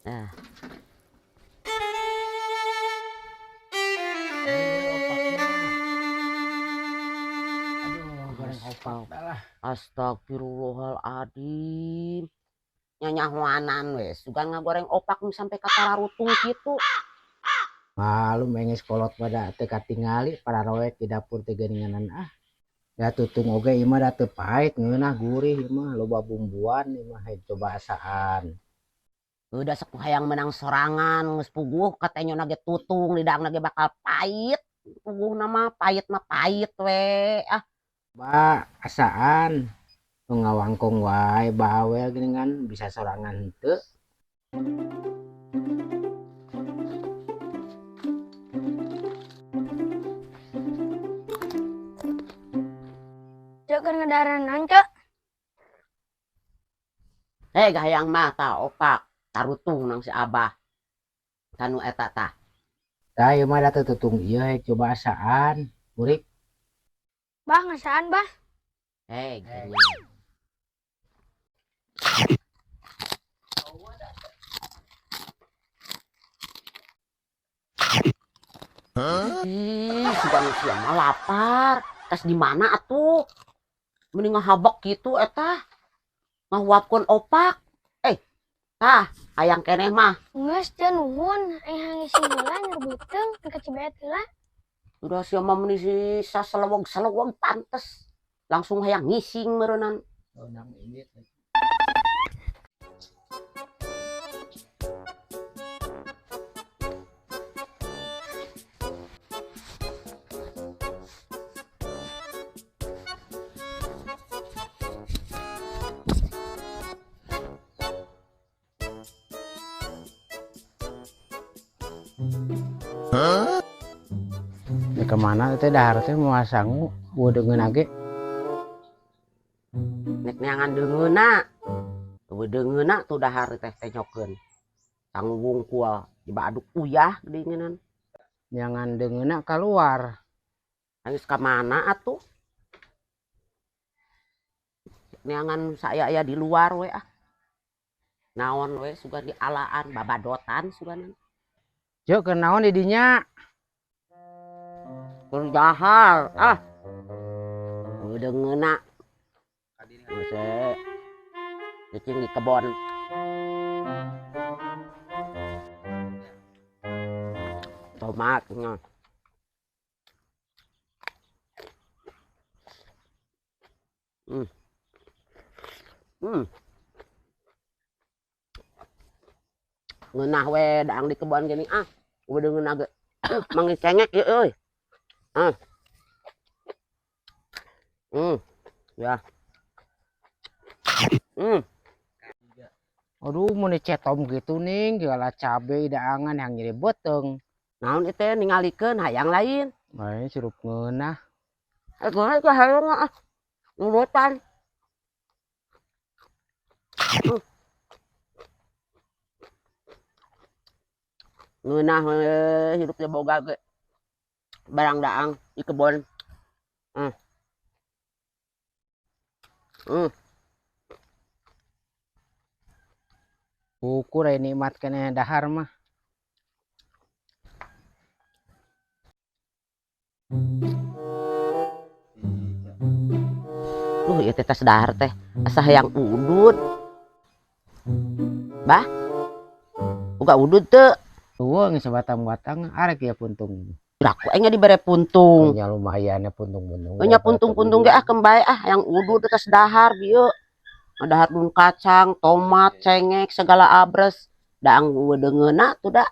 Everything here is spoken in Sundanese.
Nah. Aduh, goreng opak lah. Astagfirullahaladzim. Nyanyahuanan wes, sugan ngagoreng opak nu sampai ka tararutung kitu. Malu menges kolot pada teu katingali para roek di dapur teh geuninganan ah. Da tutung oge ieu mah da teu pahit ngeunah gurih ieu mah loba bumbuan ieu mah hayang coba asaan. Udah sok hayang menang sorangan geus puguh katenyona ge tutung lidangna ge bakal pahit. Puguhna mah pahit mah pahit we ah. Ba asaan nu ngawangkong wae bawel geuningan bisa sorangan henteu. Cek keur ngadaran naon, Cek? Hei, gahayang mah tah opak tarutung nang si Abah. Tanu eta tah. Tah ieu mah da teu tutung ieu hei coba asaan, murik. Bah ngasaan, Bah? Hei, gini. Ih, sugan sia mah lapar. Tas di mana atuh? Mending ngahabek gitu eta. Ngahuapkeun opak. Tah, hayang keneh mah. Geus teu nuhun, aing hayang ngising heula nyeri beuteung ka Cibeet heula. Udah sia mah meuni sisa seleweg-seleweg pantes. Langsung hayang ngising meureunnan. Onang ini. Hah? Ini kemana teh dahar teh mau sangu buah deungeun age. Nek neangan deungeunna. Eueuh deungeunna tuh dahar teh tenyokeun. Sangu wungkul jiba aduk uyah geuningan. Neangan deungeunna keluar. Geus ka mana atuh? Neangan saya aya di luar we ah. Naon we sugan dialaan babadotan suganan. Cuk, keur naon di dinya? Keur dahar ah. Udah ngeuna. Geus cicing di kebon. Tomat nya. Ngeunah we daang di kebon gini ah. Udah ngeunah ge. Manggih cengek ieu euy. Ah. Ya. Aduh, mun dicetom gitu ning, segala cabe daangan yang nyeri beuteung. Naon ieu teh ningalikeun hayang lain. Lain sirup ngeunah. Geus teh hayang ah. Nurutan. Ngeunah we hidup teh boga ge. Barang daang di kebon. Ukur aya nikmat keneh dahar mah. Duh, ieu teh tas dahar teh asa hayang udud. Bah. Boga udud teu? Eueuh geus batang-batang arek ieu puntung. Raku aing dibere puntung. Nya lumayan puntung-puntung. Nya puntung-puntung ge ah kembae ah hayang udud tas dahar bieu. Dahar daun kacang, tomat, cengek, segala abres. Daang eueuh deungeunna tuh da.